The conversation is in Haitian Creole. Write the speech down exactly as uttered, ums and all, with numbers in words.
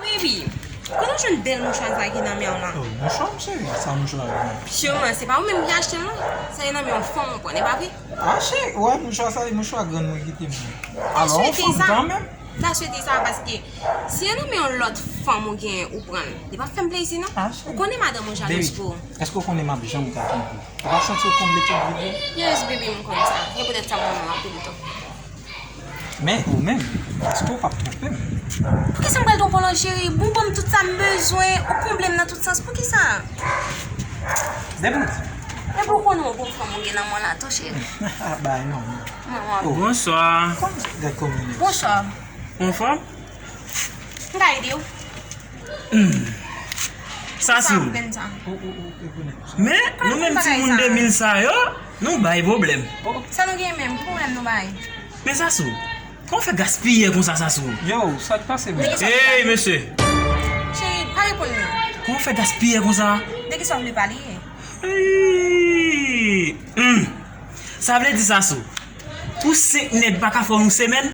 Baby, kote w jwenn bèl mouchwa sa ki nan men w lan? Oh, mouchwa m cheri, sa mouchwa a? Sèlman, se pa ou menm ki achte l non? Sa e nan men yon fanm ou pran, e pa vre? Ah cheri, wè mouchwa sa e mouchwa grann mwen kite m. Alò, yon fanm kanmenm. M ta swete sa paske si e nan men yon lòt fanm ou gen ou pran l, li p ap fè m plezi non. Ou konnen madanm ou jalèz pou ou. Èske w konnen m ap janm ka twonpe w? Ou pa santi w konble tout vide? Yes baby, m konnen sa. E poutèt sa mwen menm m ap twonpe tou. Men ou menm, èske w p ap twonpe m? Poukisa m pral twonpe w non cheri? Bon, ban m tout sa m bezwen, ou konble m nan tout sans. Poukisa? Debout. Epi w konnen w gon fanm ou gen nan men w la tou cheri. Bay non, non. Mwen, mwen. Oh. Bonswa. Kòman, gad kòman w nèg. Bonswa. Ou anfòm? M ka ede w? Hmm. Sasou. Sa, m konn sa. Oh, oh, oh, oh, oh, oh. Men, nou menm timoun de mil sa yo, nou bay pwoblèm. Sa nou gen menm? Ki pwoblèm nou bay? Men Sasou, kòman w fè gaspiyè konsa, Sasou? Yo, sa k pase menm? Hey, mesye! Cheri, pa reponn li. Kòman w fè gaspiyè konsa? De kisa w vle pale? Hey! Hmm. Sa vle di, Sasou, pou senk nèg pa ka fè w yon semèn?